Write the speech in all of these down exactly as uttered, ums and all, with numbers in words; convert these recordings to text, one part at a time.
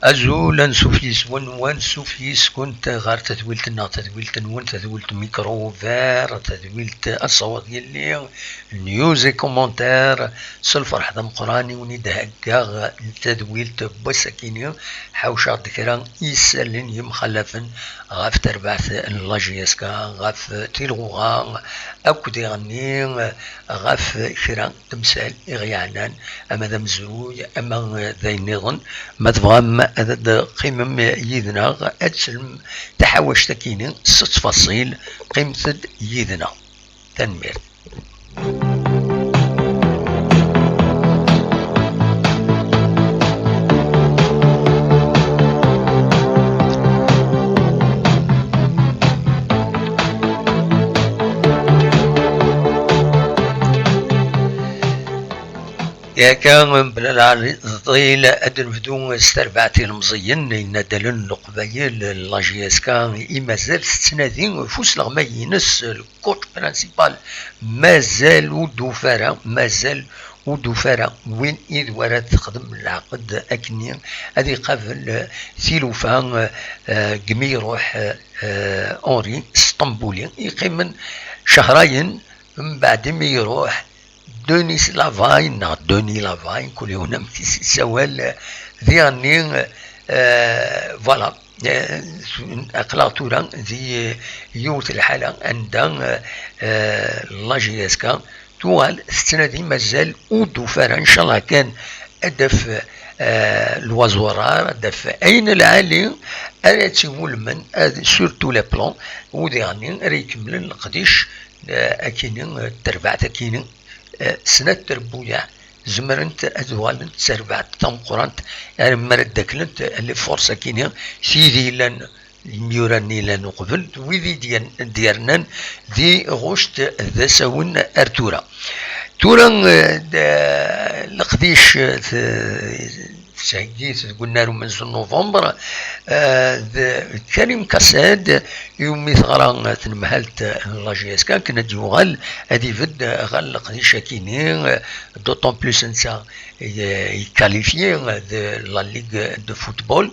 Azul, ansuf yis-wen, wansuf yis-kent ɣer tadwilt-nneɣ, tadwilt-nwen, tadwilt Micro Ouvert, tadwilt Asawaḍ Yelli, news et commentaires. S lferḥ d ameqqran i wen-id-heggaɣ tadwilt n wass-akini. Ḥawceɣ-d kra isallen yemxalafen ɣef terbaɛt n la J S K, ɣef tilɣuɣa akked iɣenni, ɣef kra n temsal i ɣ-yeɛnan, ama d amezruy, ama d ayen nniḍen. Ma tebɣam ad d-teqqimem yid-neɣ, ad teslem taḥawact-akini s ttfaṣil, qqimet-d yid-neɣ. Tanemmirt. Akka, mebla leɛḍil, ad nebdu s terbaɛt ilemẓiyen, inaddalen n Leqbayel, la J S K, i mazal tettnadi f usleɣmay-ines, le coach principal. Mazal ur d-tufi ara, mazal ur d-tufi ara win i d wara texdem lɛaqed akkenni ad iqabel, eh, tilufa, eh, eh, deg mi iruḥ, eh, eh, Henri Sṭembuli. Yeqqimen cehrayen mbeɛd imi iruḥ Denis Lavagne, neɣ Denis Lavagne, kul yiwen amek i s-yessawal, eh, diɣenni, eh, voilà, eh, aql-aɣ tura di, eh, yiwet lḥala anda, eh, eh, la J S K tuɣal tettnadi, mazal ur d-tufi ara, ncallah kan ad d-taf, eh, lwazurar, ad d-taf ayen lɛali ara tt-iwulmen, ad, sur tous les plans, u diɣenni ara ikemmlen leqdic, eh, akini, eh, terbaɛt akini, eh, snat trebbuyaɛ zemrent ad uɣalent d tarbaɛt tameqqrant, armi ara d-aklent les forces akini, tid yellan imyuran yellan uqbel, d wid i d-yan-, d-yernan di ɣuct d asawen ar tura. Tura, eh, d-, leqdic, eh, t-, tettheggit deg unnar umenzu n November, eh, d Karim Kased, iwumi teɣra tnemhalt n la J S K, akken ad d-yuɣal ad ibedd ɣer leqdic akini, eh, d'autant plus netta i, i qualifié de la Ligue de football,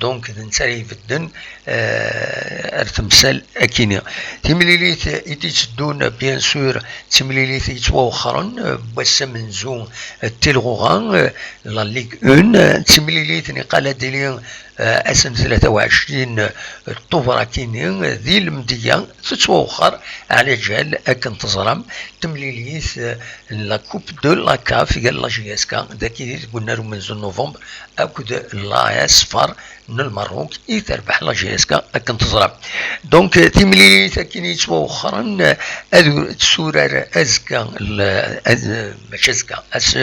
donc d netta ara ibedden, eh, ar temsal akini. Timlilit i d-itteddun, bien sûr, d timlilit yettwawexxren, eh, n wass amenzu, eh, d tilɣuɣa, eh, la Ligue un, eh, d timlilit niqal ad d-tili, eh, ass n tlata u ɛecrin Tubeṛ akini, di Lemdeyya, tettwawexxer ɛla ǧal, akken teẓram, temlilit, eh, n la Coupe de la CAF, gar la J S K, dagi deg unnar umenzu n November, akked l'A S Far n Lmerruk, i terbeḥ la J S K, akken teẓram. Donc, eh, timlilit akkin yettwawexxren, eh, ad u-, tessurar azekka, l-, az-, mačči azekka, ass,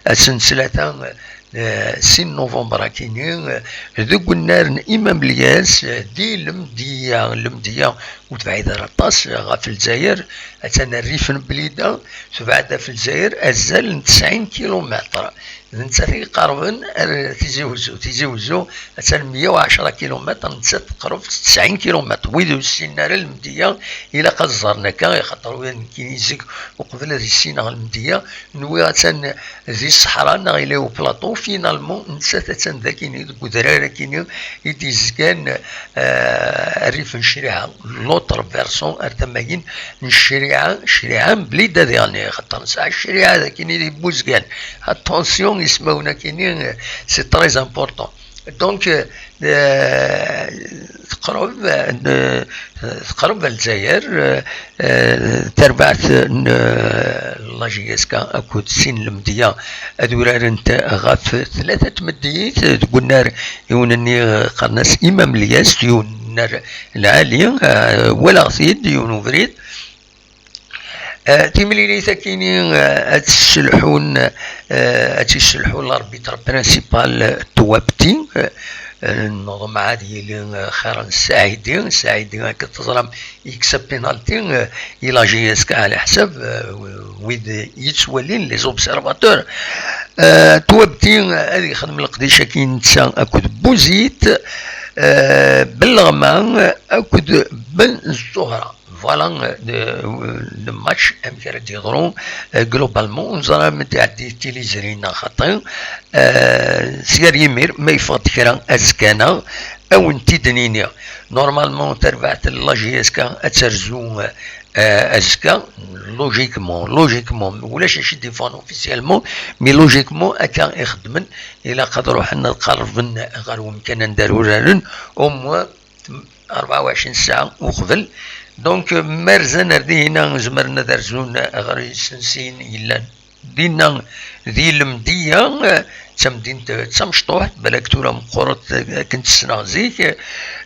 ass n ttlata, eh, sin november akini, eh, deg unnar n Imam Lyas, eh, di Lemdeyya. Lemdeyya ur tebɛid ara aṭas, eh, ɣef Lezzayer, attan rrif n Blida, tebɛed ɣef Lezzayer azal n tesɛin kilumitr. D nettat i iqerben ar Tizi Wezzu. Tizi Wezzu attan meyya u ɛecṛa kilumitr, nettat teqreb tesɛin kilumitr. Wid ur ssinen ara Lemdeyya, ilaq ad ẓren akka, ixaṭer wid nekkini zik, uqbel ad issineɣ Lemdeyya, nwiɣ attan di ṣṣeḥra neɣ yella au plateau, finalement, nettat attan dagini, deg udrar akini i d-yezgan, eh, rrif n ccariɛa, l'autre versant, ar tama-yin n ccariɛa, ccariɛa n Blida diɣen, xaṭer nesɛa ccariɛa dagini di Buzgan. Attention, ismawen akini, eh, c'est très important. Donc, euh, euh, teqreb, euh, teqreb Lezzayer, euh, euh, tarbaɛt n, euh, la J S K akked sin Lemdeyya ad urarent ɣef tlata tmeddit deg unnar, yiwen-nni, euh, qqaren-as Imam Lyas, yiwen unnar lɛali, euh, walaɣ-t-id, yiwen ubrid. Eh, timlilit akini, eh, ad tesselḥun, eh, ad tesselḥu l'arbitre principal, eh, Touabti, eh, eh, nnuḍem ad yili, eh, xir n Saɛidi. Saɛidi, akken teẓram, yeksa penalty, eh, i la J S K ɛla ḥsab, eh, wid yettwalin, les observateurs. Eh, Touabti, eh, ad yexdem leqdic-agi netta akked Bouzid, eh, Belleɣma, eh, akked Ben Zuhra. Voilà, euh, le, le match amek ara d-yeḍru, euh, globalement, neẓra mi d-iɛeddi tiliẓri neɣ xaṭi. Euh, s gar yimir, ma yeffeɣ-d kra azekka-nneɣ, ad wen-t-id-nini. Normalement, tarbaɛt n la J S K ad terzu, euh, azekka, logiquement, logiquement, ulac acu i d-iffɣen officiellement, mais logiquement, akka i xeddmen, ilaq ad ruḥen ad qerrben ɣer wemkan anda ara uraren, au moins rebɛa u ɛecrin ssaɛa uqbel. Donc, ma rzan ar dihina, zemren ad rzun ɣer yisensiyen yellan dinna di Lemdeyya, d tamdint d tamecṭuḥt, balak tura meqqret akken tt-ssneɣ zik.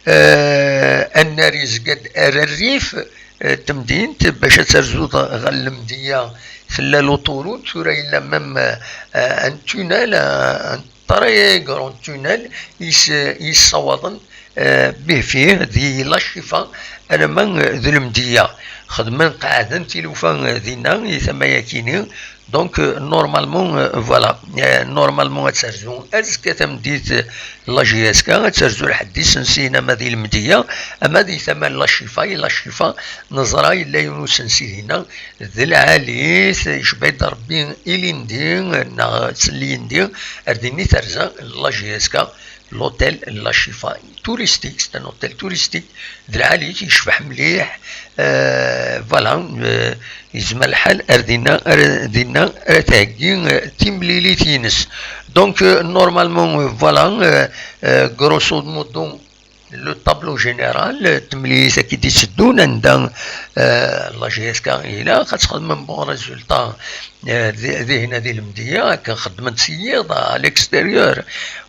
Eh, annar yezga-d ar rrif, eh, n temdint, bac ad terzuḍ ɣer Lemdeyya, tella l'autoroute, tura yella même, eh, un tunnel, un, un très grand tunnel i s-, i yessawaḍen, eh, bih fih di Lacifa alamma d Lemdeyya. Xedmen, qeɛden tilufa dinna i tama-yakini. Donc, euh, normalement, euh, voilà, euh, normalement ad terzu azekka tameddit, euh, la J S K, ad terzu lḥedd isensiyen ama di Lemdeyya, ama di tama n Lacifa. I Lacifa neẓra yella yiwen usensi dinna, d lɛali-t, yecba-d Rebbi ilindi, neɣ tlindi, ar din i terza la J S K, l'hôtel Lacifa touristique, c'est un hôtel touristique, d lɛali-t, yecbeḥ mliḥ, euh, voilà, euh, yezmer lḥal ar dinna, ar dinna ara theggi, euh, timlilit-ines. Donc, euh, normalement, euh, voilà, euh, euh, grosso modo, le tableau général, euh, temlilit-agi d-itteddun, anda, euh, la J S K ilaq ad txedmem bon résultat, euh, di, dihina di Lemdeyya, akken xeddmen-t s yiḍ, à l'extérieur.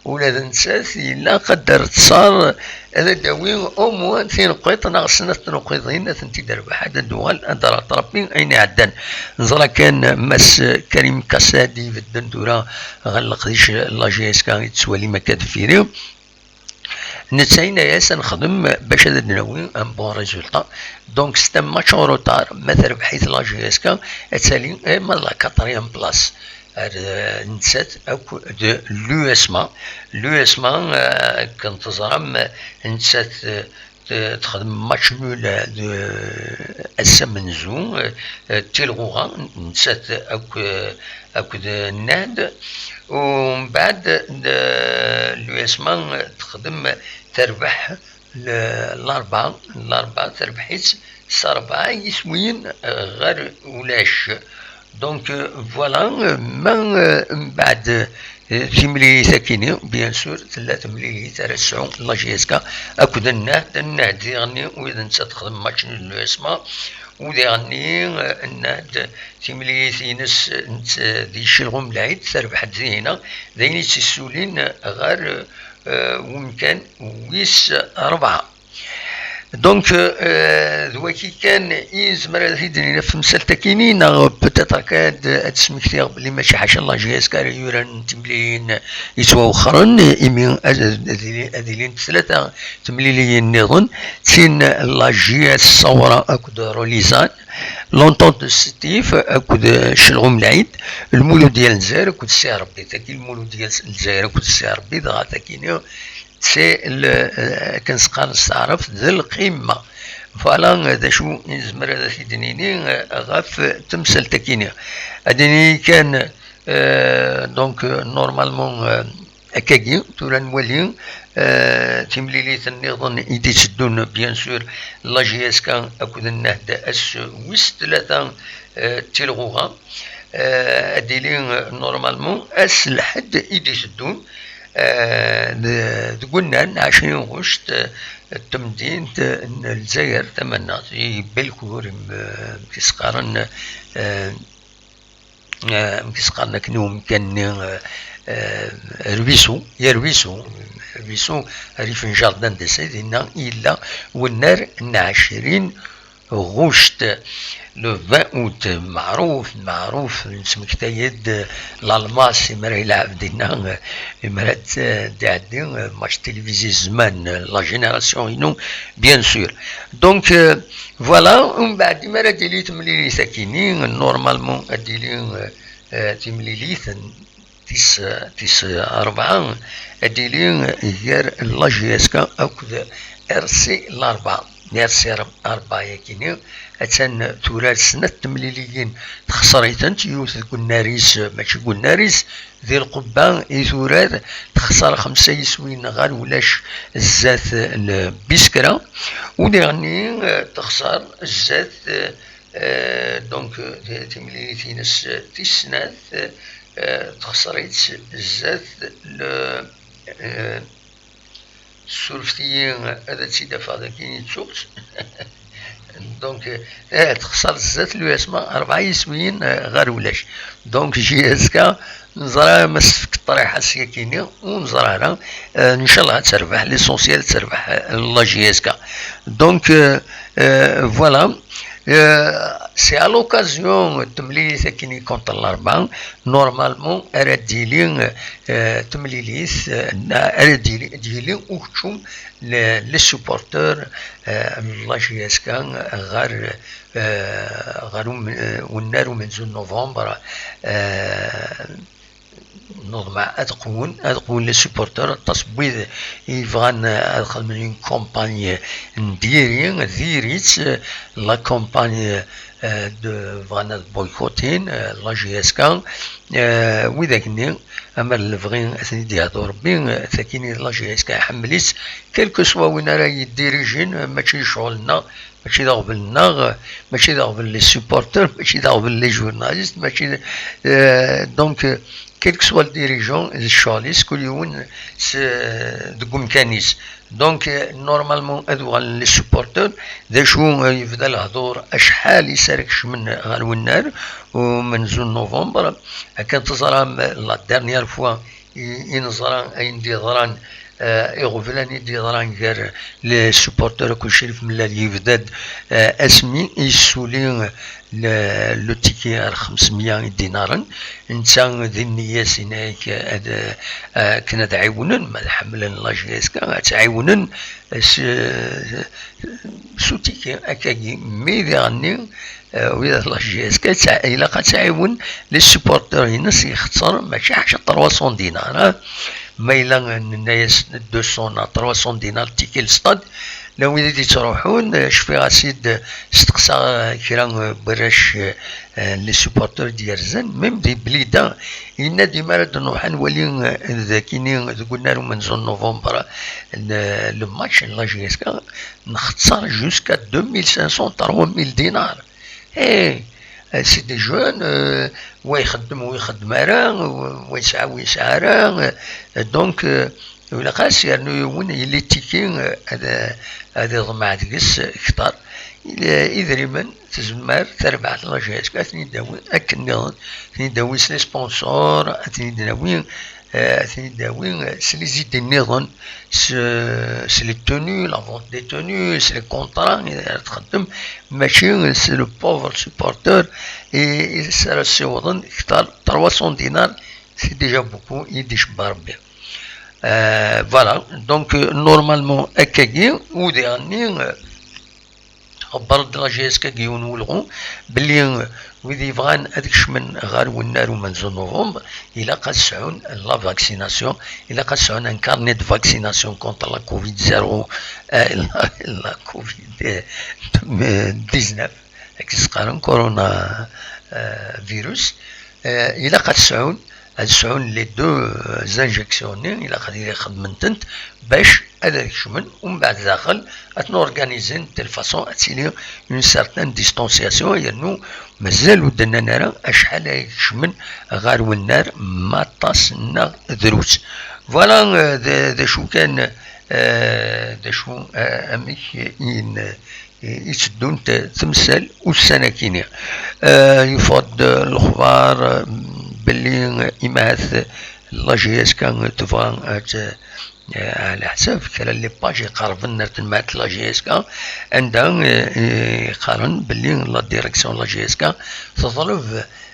Ula d nettat ilaq ad d-terr ttṣar, ad d-tawi au moins tineqqiḍt neɣ snat tneqqiḍin, ad tent-id-terbeḥ, ad d-tuɣal, ad d-terr Rebbi ayen iɛeddan. Neẓra kan Mass Karim Kassad ibedden tura ɣer leqdic la J S K i tettwalim akka deffir-i. Netta yenna-yas ad nexdem bac ad d-nawi un bon résultat. Donc, c'est un match en retard. Ma terbeḥ-it la J S K, ad tali, eh, ma la quatrième place. Ar, eh, nettat akk d l'U S M A. L'U S M A, eh, akken teẓram, nettat, eh, t-, texdem match nul, eh, d, ass amenzu, eh, eh, d tilɣuɣa, nettat akk, eh, akked Nnad. Umbeɛd, eh, l'U S M A texdem terbeḥ l-, Larebɛa, Larebɛa terbeḥ-itt s rebɛa yiswiyen, eh, ɣer ulac. Donc, euh, voilà, euh, ma, euh, mbeɛd, euh, timlilit akini, bien sûr, tella temlilit ara tesɛu la J S K akked Nnad, Nnad diɣenni wid netta texdem match n l'U S M A, u diɣenni, euh, Nnad timlilit-ines, euh, nett-, di Celɣum Lɛid, terbeḥ-d dihina, d ayen i tt-issulin ɣer, euh, wemkan wis rebɛa. Donc, euh, d waki kan i nezmer ad t-id-nini ɣef temsalt-akini, neɣ peut-être akka ad, ad d-smektiɣ belli mačči ḥaca la J S K ara yuran timliliyin yettwawexxren, imi ad, ad ili-, ad ilint tlata temliliyin nniḍen, d tin la J S Ṣawra akked Rolizan, l'Entente de Sétif akked Celɣum Lɛid, Lmuludya n Lezzayer akked Si Ṛebbi. Tagi Lmuludya n Lezzayer akked Si Ṛebbi, dɣa takini c'est le, euh, akken s-qqaren s taɛrabt, d lqima. Voilà, euh, d acu i nezmer ad t-id-nini, euh, ɣef temsalt-akini. Ad nini kan, euh, donc, euh, normalement, euh, akkagi, tura nwali, euh, timlilit nniḍen i d-itteddun, bien sûr, la J S K akked Nnad ass wis tlata, euh, d tilɣuɣa. Euh, ad d-tili, euh, normalement, ass lḥedd i d-iteddun, euh, d-, deg unnar n ɛecrin ɣuct, euh, n temdint, euh, n Lezzayer tamaneɣt, i Belcourt, im-, euh, amek i s-qqaren, euh, euh, amek i s-qqaren akken i umkan-nni, euh, euh, Rbisu, ya Rbisu, Rbisu, rrif n Jardin d'essai, dinna i yella unnar n ɛecrin ɣuct, le vingt août, meɛruf, meɛruf, nesmektay-d Lalmas, imra ilɛeb dinna, imra d-, d-iɛeddi, match tilivizyu zzman, la génération inu, bien sûr. Donc, euh, voilà, umbeɛd, imra ad d-tili temlilit akini, normalement, ad d-tili, euh, euh, timlilit n tis, tis rebɛa, ad d-tili gar la J S K akked R C Larebɛa. Nniɣ-d si Rebba yakini, attan turar snat temliliyin, texṣer-itent, yiwet deg unnar-is, mačči deg unnar-is, di lqubba i turar, texṣer xemsa yiswiyen ɣer ulac zdat n Biskra, u diɣenni, eh, texṣer zdat, eh, eh, donc, eh, timlilit-ines tis snat, eh, texṣer-itt zdat le, eh, Surfet-iyi ad tt-id-afeɣ dagi i ttuɣ-tt. Donc, eh, texṣer zdat l'U S M A rebɛa yiswiyen, eh, ɣer ulac. Donc, J S K, neẓra ma s-tefk ṭṭriḥa s yakini, ur neẓra ara. Eh, ncallah ad terbeḥ, l'essentiel ad terbeḥ, eh, la J S K. Donc, eh, eh, voilà. Eh, c'est à l'occasion de temlilit akini contre l'Arba, normalement, ara d-yili, eh, temlilit, eh, ara d-yili, d-yili ukeččum n les supporters, eh, n la J S K ɣer, eh, ɣer um-, eh, unnar umenzu n novembre, eh, neḍmeɛ ad qewwen, ad qewwen les supporters, aṭas n wid i yebɣan ad xedmen une campagne n diri, diri-tt, la campagne, eh, de, bɣan ad boycottin, eh, la J S K, eh, widak-nni, amer lebɣi ad ten-id-yehdu Rebbi, eh, takini la J S K iḥemmel-itt, quel que soit win ara yeddirijin, eh, mačči d ccɣel-nneɣ, mačči d aɣbel-nneɣ, mačči d aɣbel les supporters, mačči d aɣbel les journalistes, mačči d, eh, donc, eh, quel que soit le dirigeant, d ccɣel-is, kul yiwen s, deg umkan-is. Donc, eh, normalement, ad uɣalen les supporters, d acu, eh, yebda lehdur acḥal-is ara kecmen ɣer wennar, umenzu n novembre, akken teẓram, eh, la dernière fois, i, i neẓra ayen d-yeḍran, eh, iɣeblan i d-yeḍran gar les supporters akked Crif Mellal yebda-d, eh, asmi i yessuli, eh, le, le ticket ar xemsemya idinaren, netta di nniya-s yenna-yak ad, eh, akken ad ɛiwnen, ma ad ḥemmlen la J S K, ad tt-ɛiwnen s, s uticket akkagi. Mi diɣenni, eh, wid la J S K, ttɛ-, ilaq ad tɛiwen les supporters-ines, yexṣer mačči ḥaca trois cents dinars, ah. Ma yella nenna-yas deux cents neɣ trois cents dinars ticket le stade, la wid i d-yettruḥun, eh, cfiɣ-as-id, eh, steqsaɣ, eh, kra, eh, n warrac, eh, eh, les supporters d-yerzan, même di Blida, yenna-d: "Imi ara d-nruḥ ad nwali, eh, dagini deg unnar umenzu n novembre, le, le match n la J S K, nxeṣṣer jusqu'à deux mille cinq cents, trois mille dinars." Eh, eh, c'est des jeunes, eh, wa ixeddem, wa ixeddem ara, wa yesɛa, wa yesɛa ara, eh, donc, eh, ilaq-as yernu yiwen yelli tiki, eh, ad, ad iḍmeɛ deg-s kter. Idrimen, tezmer terbeḥ la J S K, ad ten-id-awi akken nniḍen, ad ten-id-awi s les sponsors, ad ten-id-nawi, eh, ad ten-id-awi s les idées nniḍen, s, s les tenues, la vente des tenues, s les contrats i ara txeddem, mačči s le pauvre supporter i, i s ara ssiwḍen kter trois cents dinars, c'est déjà beaucoup, i d-icebba Rebbi. Euh, voilà, donc, euh, normalement, akkagi, u diɣenni, euh, txebber-d la J S K deg yiwen n welɣu, belli, euh, wid yebɣan ad kecmen ɣer wennar umenzu n novembre, ilaq ad sɛun la vaccination, ilaq ad sɛun un carnet de vaccination contre la covid zéro, euh, la, la covid dix-neuf, akken s-qqaren corona, euh, virus. Euh, ilaq ad sɛun, ad sɛun les deux, euh, injections-nni, ilaq ad xedmen-tent bac ad kecmen, umbeɛd daxel ad ten-organizen de telle façon ad tili une certaine distanciation, yernu mazal ur d-nnan ara acḥal ay kecmen ɣer wennar, ma aṭas neɣ drus. Voilà, euh, d, d acu kan, euh, d acu, euh, amek i n-, i, i tteddunt temsal ussan-akini. Eh, yeffeɣ-d lexbar, eh, belli, eh, imahat la J S K tebɣa ad, eh, ɛla ḥsab kra n les pages iqerben ar tenmaɛt la J S K, anda, eh, i qqaren belli la direction la J S K teḍleb,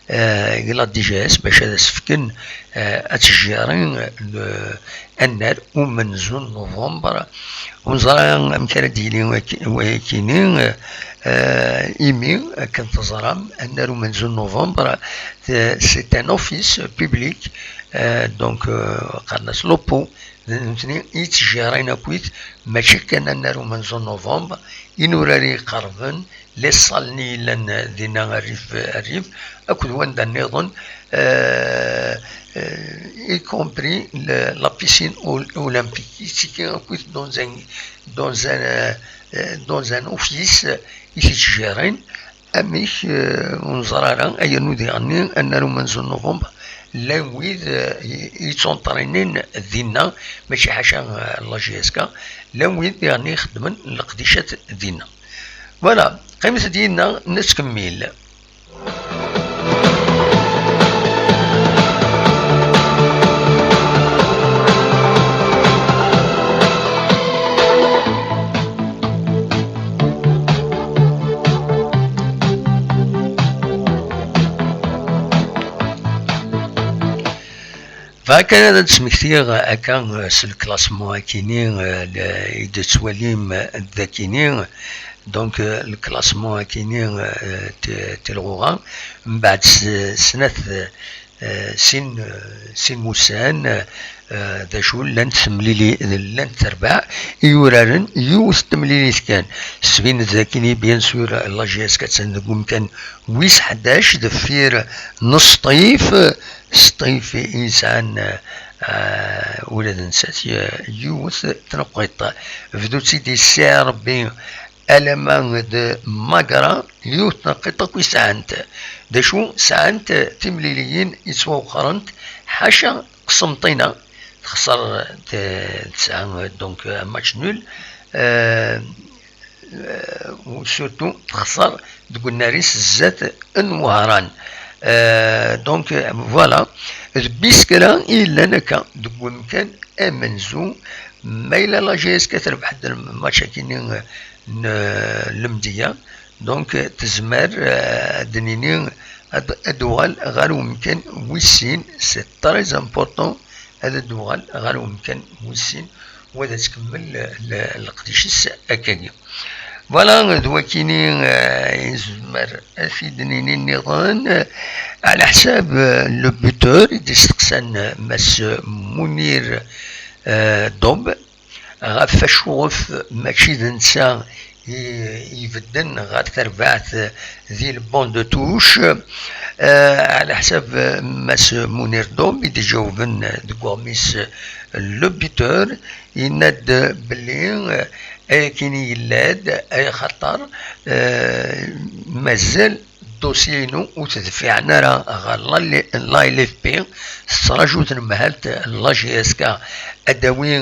eh, i la D G S bac ad as-fken, eh, ad tejjaren, eh, le, annar umenzu n novembre. Ur neẓra amek ara d-yili waki-, wayakini, eh, imi, akken teẓram, annar umenzu n novembre, eh, c'est un office public, eh, donc, eh, qqaren-as l'OPPO, d nutni i yettjirayen akkit, mačči kan ad naru umenzu n novembre, inurar i iqerben, les salles-nni yellan dinna rrif rrif, akked wanda nniḍen, euh, euh, y compris le, la piscine ol- olympique. Yettiki akkit dans un, dans un, euh, dans un office i t-ittjirayen. Amek, euh, ur neẓri ara, ayen ur diɣenni, ad naru umenzu n novembre, llan wid, euh, i- i yettunṭrinin dinna, mačči ḥaca, euh, la J S K, llan wid diɣenni ixeddmen leqdicat dinna. Voilà, qqimet-d yid-neɣ, nettkemmil. Bɣiɣ kan ad d-smektiɣ akka, euh, s le classement akini, euh, le- i d-tettwalim, euh, d akini, donc, euh, le classement akini, euh, t- tilɣuɣa, mbeɛd s- snat, euh, sin, euh, sin wussan, euh, d acu llant temlili- llant terbaɛ i yuraren yiwet temlilit kan. Sbin d akini, bien sûr, la J S K attan deg umkan wis ḥdac deffir n Sṭif, Sṭif i yesɛan, euh, ula d nettat, y- yiwet tneqqiṭ. Bdu-tt-id yessi Rebbi alama d Magra, yiwet tneqqiṭ akk i sɛant. D acu sɛant? Timliliyin yettwawqrent, ḥaca Qsenṭina, texṣer, t- tesɛa donc un match nul. Euh, euh, surtout texṣer deg unnar-is zdat n Wehran. Euh, donc, euh, voilà. D Biskra i yellan akka deg wemkan amenzu. Ma yella la J S K terbeḥ-d lmatch-agi-nni n Lemdeyya, donc, euh, tezmer, euh, ad d-nini ad ad d-tuɣal ɣer wemkan wis sin. C'est très important ad d-tuɣal ɣer wemkan wis sin, u ad tkemmel le- le- leqdic-is akkagi. Voilà, d wakini, euh, i nezmer ad t-id-nini nniḍen, euh, ɛla ḥsab, euh, le buteur i d-isteqsan, euh, Mass Munir, euh, Dob, ɣef acuɣef mačči d netta i ibedden ɣer terbaɛt di le banc de touche. Euh, ɛla ḥsab, euh, Mass Munir Dob i d-iǧawben deg uɣmis, euh, le buteur, yenna-d belli, euh, ayakini yella-d, axaṭer, euh, mazal ddosi-inu ur t-dfiɛen ara ɣer la L F P. Tettraǧu tnemhalt n la J S K ad d-tawi,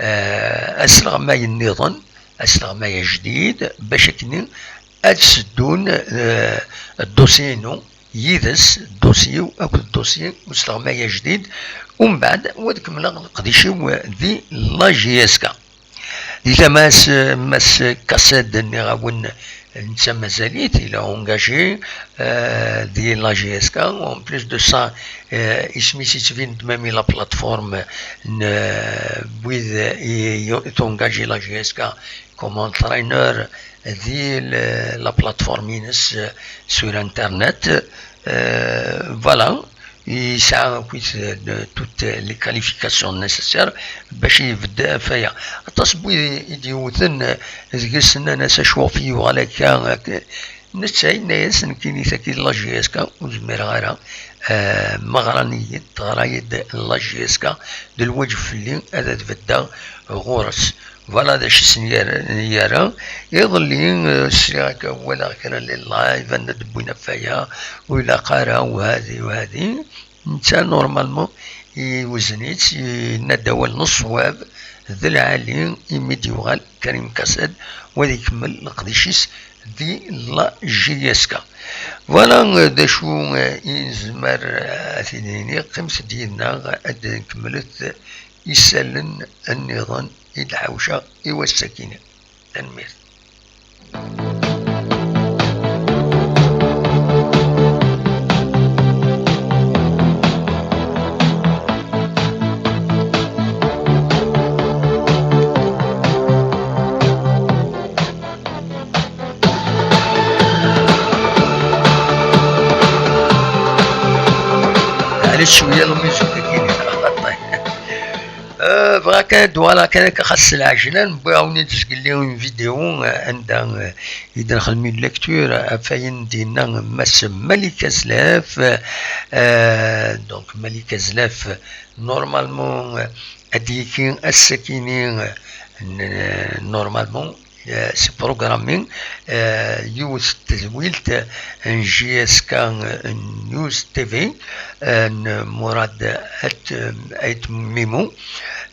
euh, asleɣmay nniḍen, asleɣmay ajdid, bac akken ad seddun, euh, ddosi-inu yid-s, ddosi-iw akked ddosi usleɣmay ajdid, umbeɛd ad kemmleɣ leqdic-iw di la J S K. Di tama-s, Mass Kassad, nniɣ-awen, netta mazal-it, il est engagé, euh, di la J S K. En plus de ça, euh, isem-is yettbin-d même la plateforme n, euh, wid i, i, i tengagé la J S K comme entraîneur di le- la plateforme-ines, euh, sur Internet. Euh, voilà. Yesɛa akkit, euh, toutes les qualifications nécessaires bac yebda ɣef waya. Aṭas n wid i d-yewwten, euh, deg-s nnan-as acuɣef i yuɣal akka, akka. Netta yenna-yas, nekkini tagi d la J S K ur zmireɣ ara, euh, ma ɣran-iyi-d, teɣra-yi-d la J S K, d lwaǧeb fell-i ad d-beddeɣ ɣur-s. Voilà d acu i sen-yerra. Iḍelli, euh, sliɣ akka, walaɣ kra n les lives, anda d-wwin ɣef waya, ur ilaq ara, u hadi, u hadi. Netta, normalement, iwzen-itt, yenna-d awal n ṣṣwab, d lɛali, imi d-yuɣal Karim Kassad, u ad ikemmel leqdic-is di la J S K. Voilà, euh, d acu, euh, i nezmer, euh, ad t-id-nini. Qqimet-d yid-neɣ, ad nkemmlet isallen nniḍen i d-ḥawceɣ i wass-agi-nni. Tanemmirt. Ɛni cwiya la musique-agi-nni. Ah, bɣiɣ Akka d wala kan akka xas s lɛejla newwi-awen-id zgelli une vidéo, euh, anda, euh, i d-nexdem une lecture ɣef wayen d-yenna Mass Malik Azlaf, euh, donc Malik Azlaf, normalement, euh, ad d-yekki ass-akini, euh, n-, normalement, euh, si programming, euh, yiwet n tedwilt n J S K, euh, News T V, euh, n Murad At, euh, At Mimou.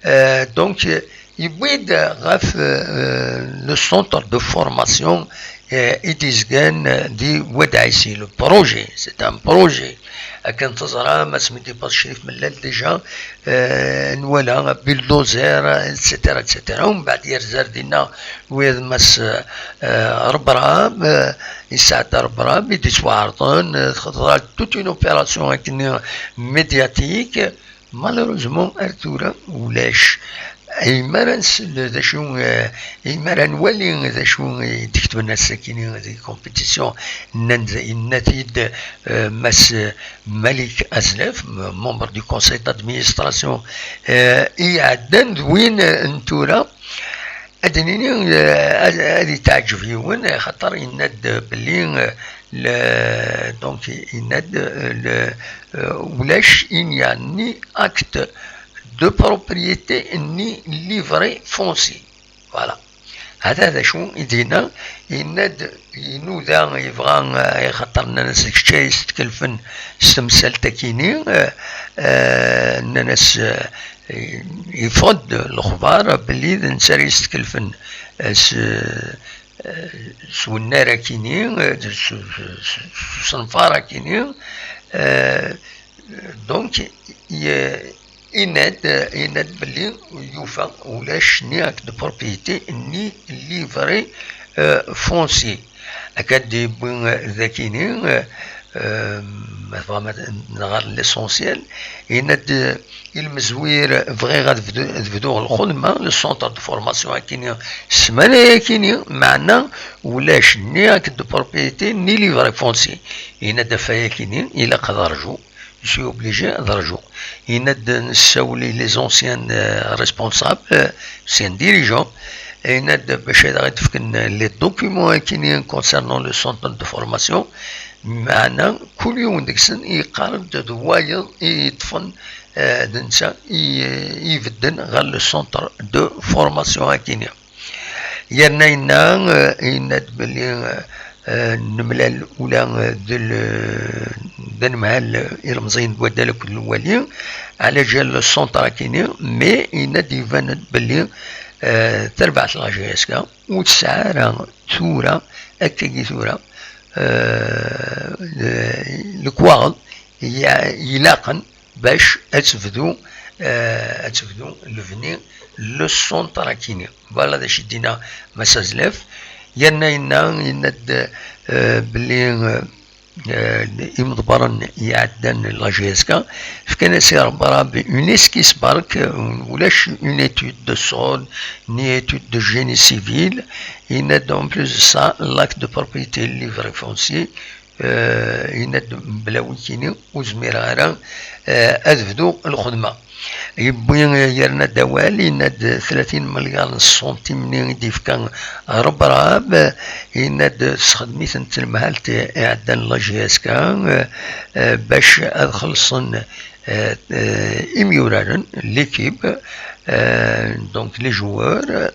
Euh, donc, euh, yewwi-d ɣef, euh, le centre de formation, euh, i d-yezgan di Wad Ɛisi, le projet, c'est un projet. Akken teẓram, asmi d-yewweḍ Crif Mellal déjà, euh, nwala bulldozer, et cetera, et cetera. Umbeɛd yerza ar dinna wid Mass, euh, Rebrab, euh, Isɛad Rebrab, i d-yettwaɛerḍen, euh, teḍra toute une opération akken médiatique. Malheureusement, ar tura ulac. Aymi ara nsel d acu, eh, aymi ara nwali d acu i d-ketben ass-akini di compétition, nnan-d, yenna-t-id, eh, Mass Malik Azlaf, m-, membre du conseil d'administration, eh, i iɛeddan d win, eh, n tura. Ad d-nini, eh, ad, ad yetɛejjeb yiwen, eh, xaṭer yenna-d belli, eh, le, donc, yenna-d, eh, le, eh, ulac, il n'y a ni acte de propriété ni livret foncier. Voilà. Hada d acu i d-yenna, yenna-d, inuda, yebɣa, eh, xaṭer nnan-as d kečč ay yestkellfen s temsalt-akini, eh, eh, nnan-as, eh, yeffeɣ-d lexbar belli d netta ara yestkellfen, eh, s, eh, s wennar-akini, eh, s, s, s, s usenfar-akini, eh, donc, ye-, yenna-d, yenna-d belli yufa ulac ni acte de propriété ni livret, euh, foncier. Akka d-yewwi, euh, d akini, euh, euh, ma tebɣam ad nɣer l'essentiel, yenna-d, euh, i lmezwir, bɣiɣ ad bdu-, ad bduɣ lxedma, le centre de formation akini, ssmana-yakini, meɛna ulac ni acte de propriété ni livret foncier. Yenna-d ɣef wayakini ilaq ad rju. Je suis obligé ad rjuɣ. Yenna-d nessawel i les anciens, euh, responsables, euh, anciens dirigeants. Yenna-d bac ad aɣ-d-fken les documents akini concernant le centre de formation. Meɛna kul yiwen deg-sen yeqqar-d d wayeḍ i yeṭṭfen, euh, d netta i, i ibedden ɣer le centre de formation akini. Yerna yenna, eh, yenna-d belli, eh, eh, nemlal ula, eh, d l-, d anemhal, eh, ilemẓiyen n waddal akked lwali, ɛla ǧal le centre akini, mais yenna-d iban-d belli, eh, tarbaɛt n la J S K ur tesɛi ara tura, akkagi tura, eh, le-, lekwaɣeḍ ya-, ilaqen bac ad tebdu, eh, ad tebdu lebni le centre akini. Voilà d acu i d-yenna Mass Azlaf. Yerna yenna, yenna-d, eh, belli, eh, eh, imḍebbren iɛeddan la J S K fkan-as i Rebrab une esquisse bark, eh, ulac une étude de sol, ni étude de génie civil. Yenna-d en plus de ça, l'acte de propriété, livret foncier, eh, yenna-d mebla wikini ur zmireɣ ara, eh, ad bduɣ lxedma. Yewwi, eh, yerna-d awal, yenna-d tlatin melyaṛ n ṣṣuntim-nni i d-yefka Rebrab, yenna-d tesxedm-itent telmehalt iɛeddan la J S K, eh, eh, bac ad xellṣen, eh, eh, imyuraren, l'équipe, eh, donc les joueurs,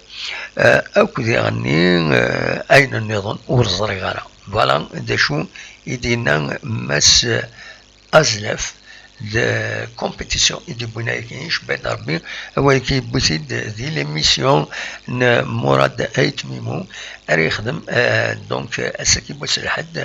eh, akked iɣenni, eh, ayen nniḍen ur ẓriɣ ara. Voilà d acu i d-yenna Mass Azlaf, d compétition i d-yewwin ayagi, icebba-d Rebbi, awayagi yewwi-t-id di l'émission n Murad Ayt Mimou ara yexdem, eh, donc, ass-agi n wass n lḥedd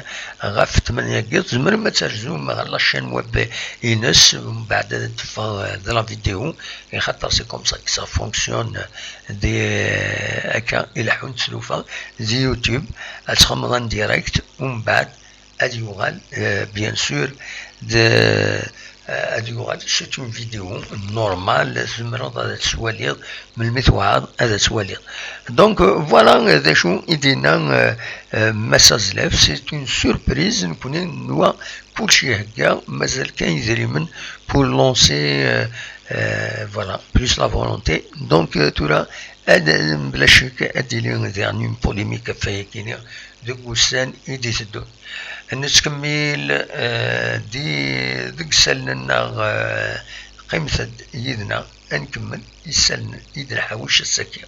ɣef tmanya n yiḍ. Tzemrem ad terzum ɣer la chaîne web ines, mbeɛd ad teffeɣ, eh, d la vidéo, i xaṭer c'est comme ça que ça fonctionne, di, eh, akka i leḥḥunt tlufa di YouTube, ad txedmeḍ en direct, umbeɛd ad yuɣal, euh, bien sûr, de, euh, ad yuɣal, c'est une vidéo normale, tzemreḍ ad tt-twaliḍ, melmi tebɣiḍ ad tt-twaliḍ. Donc, euh, voilà, euh, d acu i d-yenna, euh, euh, Mass Azlaf, c'est une surprise, nekkni nwa kulci ihegga, mazal kan idrimen pour lancer, euh, Euh, voilà, plus la volonté. Donc, euh, tura, ad, bla ccek, ad d-tili diɣen une polémique ɣef wayagi-nni deg wussan i d-iteddun. Nettkemmil, euh, di, deg isallen-nneɣ, euh, qqimet-d yid-neɣ, ad nkemmel isallen i d-nḥawec ass-agi.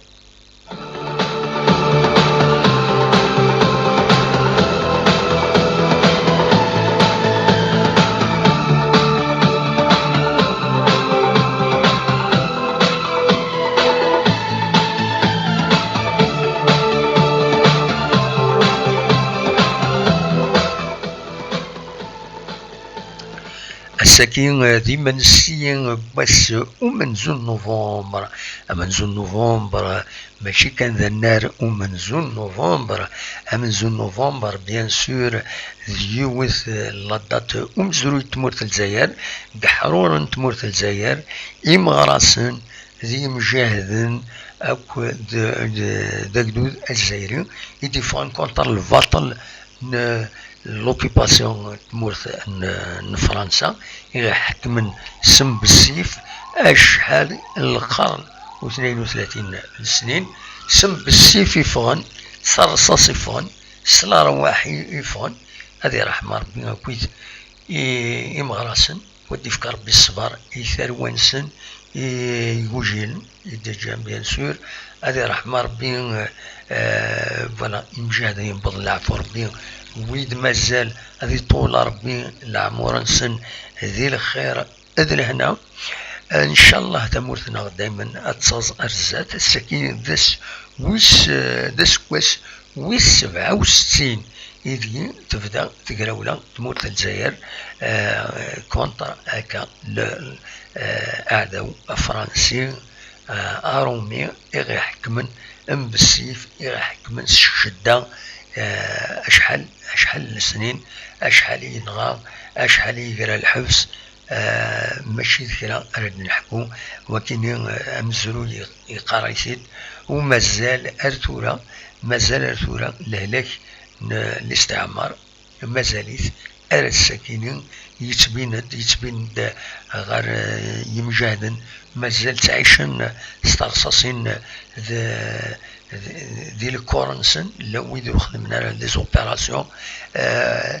Ass-agi, eh, d imensi n wass umenzu n Nuvember. Amenzu n Nuvember, mačči kan d annar umenzu n Nuvember. Amenzu n Nuvember, bien sûr, d yiwet, eh, la date umezruy n tmurt n Lezzayer, deg iḥruren n tmurt n Lezzayer, imeɣrasen d yimjahden akk d, d, d agdud azzayri i d-iffɣen contre lbaṭel n l'occupation n tmurt n, n Fransa, i ɣ-iḥekmen s mbessif acḥal n lqern u tnayen u tlatin n snin, s mbessif i ffɣen, s rrṣaṣ i ffɣen, s lerwaḥ i, i ffɣen. Ad iṛḥem Ṛebbi akkit i, imeɣrasen. Wa d-ifk Ṛebbi ṣṣber i tarwa-nsen, i igujilen, i d-ǧǧan, bien sûr. Ad iṛḥem Ṛebbi, euh, voilà, imjahden, yewweḍ leɛfu Ṛebbi. Wid mazal, ad iṭul Ṛebbi leɛmur-nsen di lxir d lehna. Ncallah tamurt-nneɣ daymen ad taẓ ar zdat. Ass-agi d ass wis, d aseggas wis sebɛa u settin ideg tebda tegrawla tmurt n Lezzayer, eh, contre akka le, eh, aɛdaw afransi, eh, arumi i ɣ-iḥekmen mbessif, i ɣ-iḥekmen s ccedda, eh, acḥal, acḥal n lesnin, acḥal i yenɣa, acḥal i yegra lḥebs, eh, mačči d kra ara d-neḥku, wakini, eh, amezruy i-, yeqqar-it-id, u mazal ar tura, mazal ar tura lehlak n listiɛmar, mazal-it ar ass-akini yettbin-d, yettbin-d ɣer, eh, yimjahden, mazal ttɛicen s terṣaṣin d, d, di lekkur-nsen, llan wid ur xdimen ara des opérations, eh,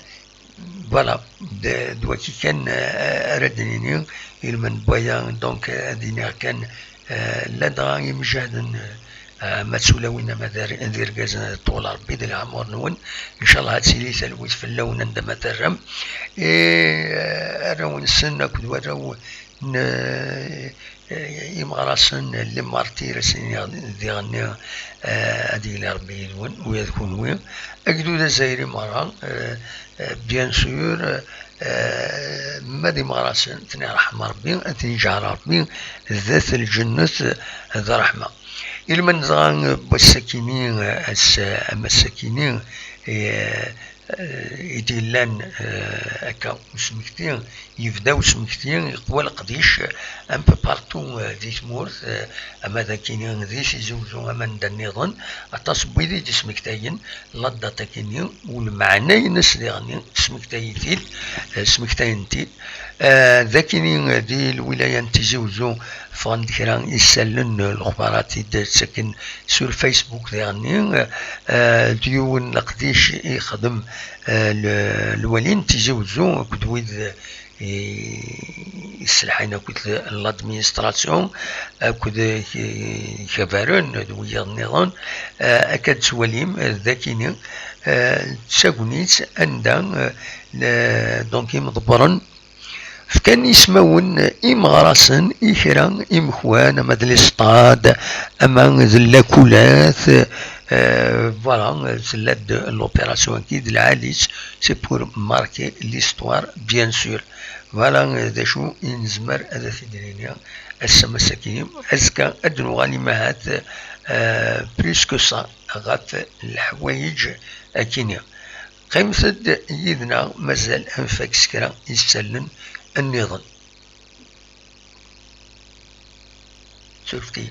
Voilà, d, d waki kan, eh, ara d-nini, ilmend n waya, donc, eh, ad iniɣ kan, eh, ladɣa imjahden, eh, ama d tulawin, ama d ar-, d irgazen, eh, ṭṭul Ṛebbi di leɛmur-nwen. Ncallah ad tili talwit fell-awen anda ma terram. Eh, arraw-nsen akked warraw n, eh, eh, imeɣrasen, les martyrs, as-iniɣ diɣenni, eh, ad yili Ṛebbi yid-wen, u yid-kunwi. Agdud azzayri merra, eh, eh, bien sûr, eh, ma d imeɣrasen, ad ten-iṛḥem Ṛebbi, ad ten-iǧɛel Ṛebbi d at lǧennet, eh, d ṛṛeḥma. Ilmend dɣa n wass-akini, eh, ass, am ass-akini, eh, eh, i d-yellan, eh, akka usmekti, yebda usmekti, yeqwa leqdic, eh, un peu partout, eh, di tmurt, eh, ama d akini di Tizi Wezzu, ama anda nniḍen, aṭas n wid i d-ismektayen la date-akini, u lmeɛna-ines diɣenni, smektayen-t-id, eh, smektayen-t-id. Eh, d akini, eh, di lwilaya n Tizi Wezzu, ffɣen-d kra isallen, eh, lexbarat i d-ttaken sur Facebook diɣenni, eh, d yiwen leqdic i yexdem, eh, l-, lwali n Tizi Wezzu akked wid, eh, i, iselḥayen akked l'administration akked, eh, ikabaren d wiyaḍ nniḍen, eh, akka d-tettwalim, eh, d akini, eh, d tagnit anda, eh, le-, donc imḍebbren fkan ismawen imeɣrasen i kra imekwan, ama d les stades, ama d llakulat, eh, voilà, tella-d l'opération-agi d lɛali-tt, c'est pour marquer l'histoire, bien sûr. Voilà, eh, d acu i nezmer ad t-id-nini ass-a, ass-akini. Azekka ad d-nuɣal imahat, eh, plus que ça, ɣef leḥwayeǧ akini. Qqimet-d yid-neɣ, mazal ad nfak s kra isallen nniḍen. Surfet-iyi.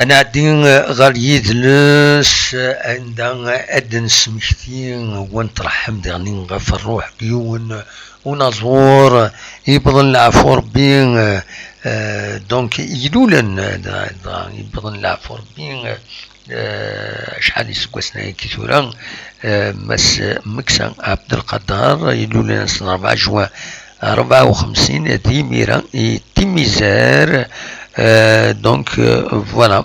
Ad nɛeddi ɣer yidles, anda ad d-nesmekti wa n tṛeḥḥem diɣen ɣef ṛṛuḥ n yiwen unaẓur yewwḍen leɛfu Ṛebbi, eh, donc ilulen, eh, dɣa, dɣa yewwḍen leɛfu Ṛebbi, eh, acḥal iseggasen ayagi tura, eh, Mass Meksa Ɛebdelqader, ilulen ass n ṛebɛa juin ṛebɛa u xemsin, d imir-a i Timizar, eh, donc, eh, voilà,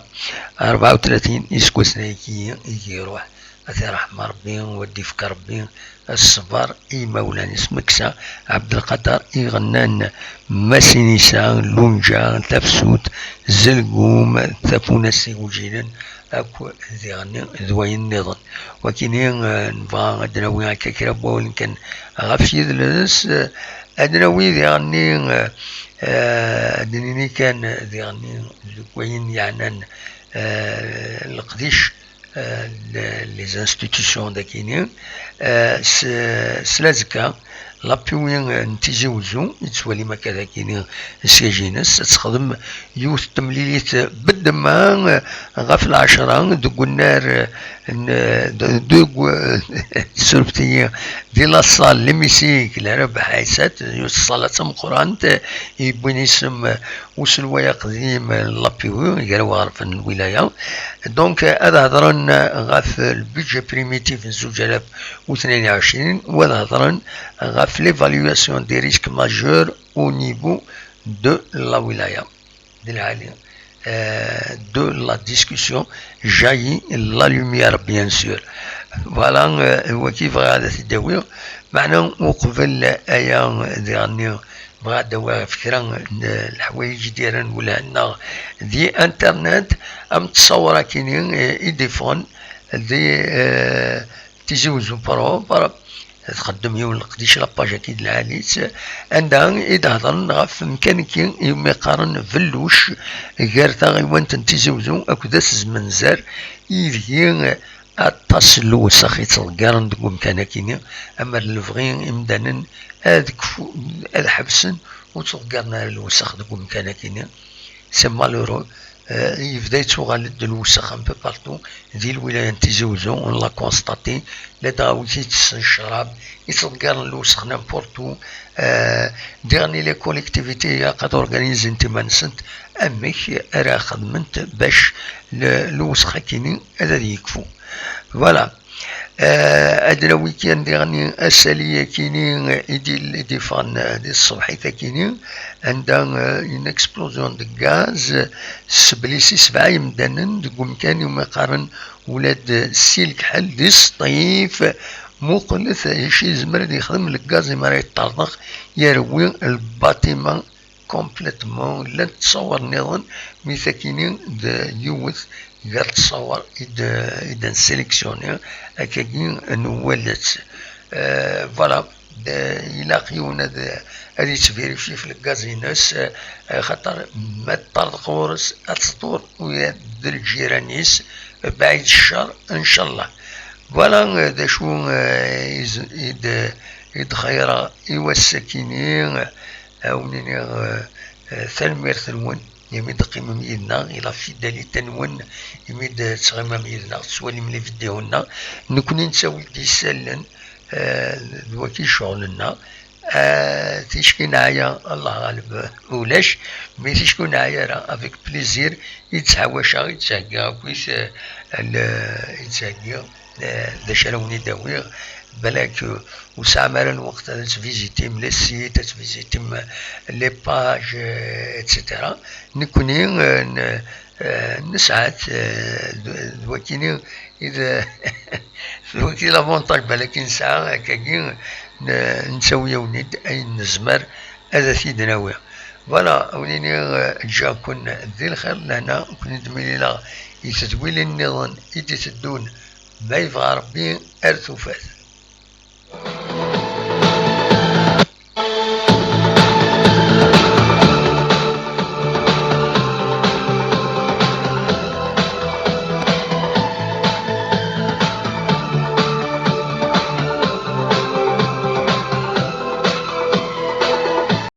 ṛebɛa u tlatin iseggasen ayagi i iruḥ. Ad t-iṛḥem Ṛebbi, u ad d-ifk Ṛebbi ṣṣber i yimawlan-is. Meksa Ɛebdelqader iɣennan Masinisa, Lunǧa, Tafsut, Zelgum, Tafunast Igujilen, akk diɣenni d wayen nniḍen. Wakini, eh, nebɣa ad d-nawi akka kra n wawalen kan ɣef yidles, eh, ad d-nawi diɣenni, eh, eh, ad d-nini kan diɣenni deg wayen yeɛnan, eh, leqdic, eh, le-, les institutions dagini, eh, s, s lazekka, l'appui, eh, n Tizi Uzzu, yettwalim akka dagini siège-ines, ad texdem yiwet n temlilit beddemma, eh, ɣef lɛecṛa deg unnar, eh, n, de, de, surfet-iyi, di la salle, l'hémicycle, Rabaḥ Ɛisa, yiwet ṣṣala d tameqqrant, eh, yewwin isem, eh, uselway aqdim n l'appui, gar iɣerfan n lwilaya. Donc, ad hedren ɣef le budget primitif n zuǧ alaf u tnin u ɛecrin, u ad hedren ɣef l'évaluation des risques majeurs au niveau de la wilaya, de lɛali, euh, de la discussion jaillit la lumière, bien sûr. Voilà, euh, waki bɣiɣ ad t-id-awiɣ. Meɛna uqbel aya, diɣenni, bɣiɣ ad d-awiɣ ɣef kra n leḥwayeǧ i d-yerran lwelha-nneɣ di internet, am ttṣawra-kini, eh, i d-iffɣen di, eh, Tizi Uzzu propre, txeddem yiwen leqdic, la page-agi d lɛali-tt, anda i d-hedren ɣef mkaniki iwumi qqaren belluc, gar taɣiwant n Tizi Uzzu akked At Zmenzer, ideg aṭas n lewsex i ttḍeggaren deg umkan-akini, amer lebɣi imdanen ad kfu-, ad ḥebsen ur ttḍeggaren ara lewsex deg umkan-akini. C'est malheureux. Euh, yebda yettuɣal-d lewsex un peu partout di lwilaya n Tizi Uzzu, on l'a constaté, ladɣa wid itessen ccrab, yettḍeggaren lewsex n'importe où. Euh, diɣen les collectivités ilaq ad organizent iman-nsent amek ara xedment bac le-, lewsex-akini ad, ad yekfu. Voilà. Eh, ad nawi kan diɣen asali-akini i d-, i d-iffɣen, eh, di tṣebḥit-akini, anda, eh, une explosion de gaz, eh, sblis i sebɛa yemdanen deg umkan iwumi qqaren ula d si lekḥel di Sṭif. Muqlet acu yezmer ad yexdem lgaz imi ara yeṭṭerḍeq, yerwi lbaṭima complètement. Llant ttṣawar nniḍen, mi takini d yiwet gar ttṣawar i d, i d-nsélectionner, akkagi nwala-tt. Euh, voilà, d-, ilaq yiwen ad, ad yettvérifier ɣef lgaz-ines, euh, xaṭer ma teṭṭerḍeq ɣur-s ad tḍur ula d lǧiran-is, baɛid ccer, ncallah. Voilà, euh, d acu, euh, i z-, i d-, i d-xeyyreɣ i wass-akini, euh, ad wen-iniɣ, euh, euh, tanemmirt-nwen imi d-teqqimem yid-neɣ, i la fidélité-nwen imi d-tettɣimam yid-neɣ, tettwalim les vidéos-nneɣ. Nekkni nettawi-d isallen, euh, d waki ccɣel-nneɣ. Euh, ticki neɛya, Allah ɣaleb, ulac, mais ticki ur neɛya ara, avec plaisir i d-ttḥawaceɣ, i d-ttheggiɣ akkit, euh, le-, i d-ttheggiɣ, euh, d acu ara wen-id-awiɣ, balak, euh, ur tesɛam ara lweqt ad tvizitim les sites, ad tvizitim les pages, euh, et cetera. Nekkni, euh, n-, euh, nesɛa-t, euh, d, d wakini i d, d waki l'avantage balak i nesɛa, akkagi, n-, nettawi-yawen-id ayen nezmer ad t-id-nawi. Voilà, ad wen-iniɣ, euh, ǧǧiɣ-ken di lxir, lehna, ur ken-id-milileɣ i tedwilin nniḍen i d-iteddun, ma yebɣa Rebbi, ar tufat.